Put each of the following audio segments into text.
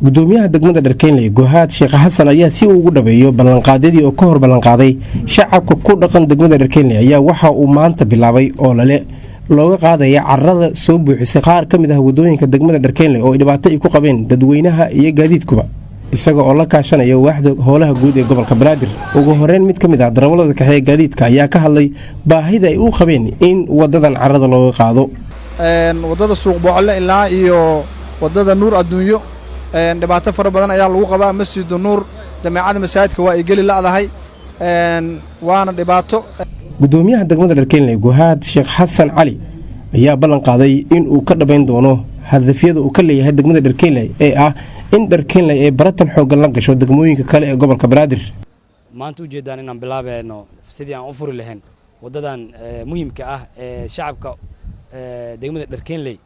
Gudoomiyaha degmada Dharkeynley, Gohaad Sheekh Xasan, ayaa si uu ugu dhabeeyo ballanqaadyadii oo ka hor ballanqaaday shacabka ku dhaqan degmada Dharkeynley ayaa waxa uu maanta bilaabay olole looga qaadaya carada soo buuxisay qaar ka mid ah wadooyinka degmada Dharkeynley oo ay dhibaato ay ku qabeen dadweynaha iyo gaadiidkuba, isaga oo la kaashanaya waaxda howlaha guud ee gobolka Banaadir. Ugu horeyn, mid ka mid ah darawalada kaxeeya gaadiidka ayaa ka hadlay baahida ay u qabeen in wadadan carada looga qaado. Waddada Suuq Boocle ilaa iyo waddada Nuur Adduunyo dhibaato fara badan ayaa lagu qabaa. Masjidu Nuur, jameecada masaajidka waa ay geli la'dahay, waana dhibaato. Gudoomiyaha degmada Dharkeynley, Guhaad Sheekh Xasan Cali, ayaa ballan qaaday in uu ka dhabayn doono hadafyada uu ka leeyahay degmada Dharkeynley ee ah in Dharkeynley ay baratan xooggan la gasho degmooyinka kale ee gobolka Banaadir. Maanta ujeeddaan inaan bilaabayno sidii aan u furi lahayn waddadan muhiimka ah ee shacabka degmada Dharkeynley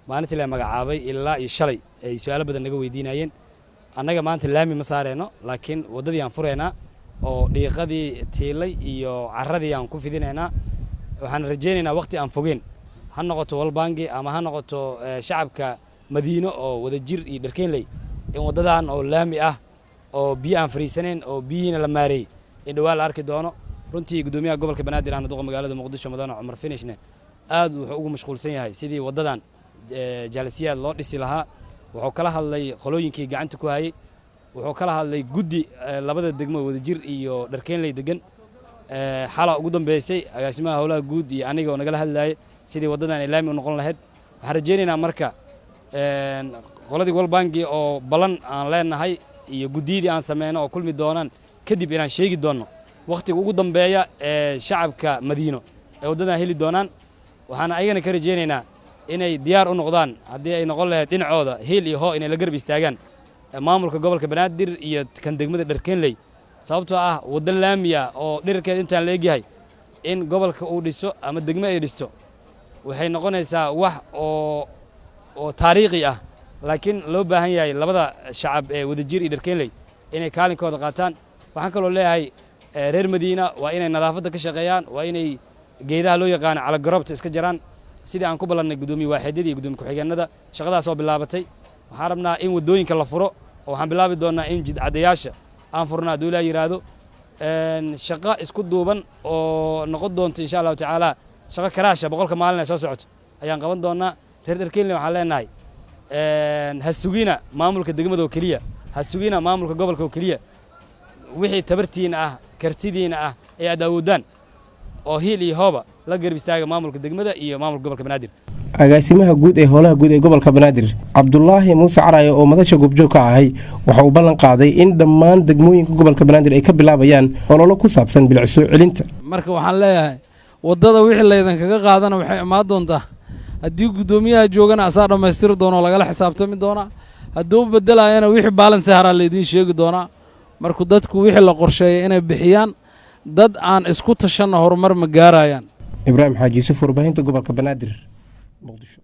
maalintii la magacaabay ilaa iyo shalay ay su-aalo badan naga weydiinayeen. Annaga maanta laami ma saareyno, laakiin waddadii aan fureynaa oo dhiiqadii tiilay iyo carradii aan ku fidinaynaa. Waxaan rajaynaynaa waqti aan fogeen, ha noqoto Walbangi ama ha noqoto shacabka Madiino oo Wadajir iyo Dharkeynley, in waddadan oo laami ah oo biyo aan fariisanayn oo biyihiina la maareeyey in dhowaan la arki doono. Runtii, guddoomiyaha gobolka Banaadir ahna duqa magaalada Muqdisho, mudane Cumar Finishne, aad wuxuu ugu mashquulsan yahay sidii waddadan jaalisiyaad loo dhisi lahaa. Wuxuu kala hadlay qolooyinkii gacanta ku hayey, wuxuu kala hadlay guddi labada degmo, Wadajir iyo Dharkeynley, degan. Xala ugu dambeysay agaasimaha howlaha guud iyo aniga oo nagala hadlayay sidii waddadan ay laami u noqon lahayd. Waxaan rajaynaynaa marka qoladii Walbangi oo ballan aan leenahay iyo guddiyadii aan sameyno oo kulmi doonaan kadib inaan sheegi doonno wakhtiga ugu dambeeya ee shacabka Madiino ay waddadan heli doonaan. Waxaan ayagana ka rajaynaynaa inay diyaar u noqdaan, haddii ay noqon lahayd dhinacooda hiil iyo hoo, inay la garab istaagaan maamulka gobolka Banaadir iyo kan degmada Dharkenley, sababtoo ah waddo laamiya oo dhirarkeeda intaan la egyahay in gobolka uu dhiso ama degmo ay dhisto waxay noqonaysaa wax oo taariikhi ah, laakiin loo baahan yahay labada shacab ee Wadajir iyo Dharkenley inay kaalinkooda qaataan. Waxaan kaloo leeyahay reer Madiina waa inay nadaafadda ka shaqeeyaan, waa inay geedaha loo yaqaano calagaroobta iska jaraan, sidii aan ku ballannay guddoomiye waaxeedyada iyo guddoomiye ku-xigeenada. Shaqadaas oo bilaabatay, waxaan rabnaa in waddooyinka la furo oo waxaan bilaabi doonnaa in jidcadayaasha aan furno, hadduu Ilaah yidhaahdo. Shaqo isku duuban oo noqon doonto, insha Allahu tacaala, shaqo karaasha 100-ka maalin ay soo socoto ayaan qaban doonnaa. Reer Dharkeynle waxaan leenahay, ha sugina maamulka degmada oo keliya, ha sugina maamulka gobolka oo keliya. Wixii tabartiina ah, kartidiina ah ee aad awoodaan oo hiil iyo hooba la garab istaaga maamulka degmada iyo maamulka gobolka Banaadir. Agaasimaha guud ee howlaha guud ee gobolka Banaadir, Cabdulaahi Muuse Caraaye, oo madasha goobjoog ka ahay, waxa uu ballan qaaday in dhammaan degmooyinka gobolka Banaadir ay ka bilaabayaan ololo ku saabsan bilic soo celinta. Marka waxaan leeyahay, waddada wixii laydinkaga qaadana waxay imaan doontaa haddii guddoomiyaha joogana asaa dhammaystiri doona oo lagala xisaabtami doonaa, hadduu bedelaayana wixii balance haraa laydiin sheegi doonaa. Marku dadku wixii la qorsheeyay inay bixiyaan, dad aan isku tashanna horumar ma gaarayaan. Ibraahim Xaaji Yuusuf, warbaahinta gobolka Banaadir, Muqdisho.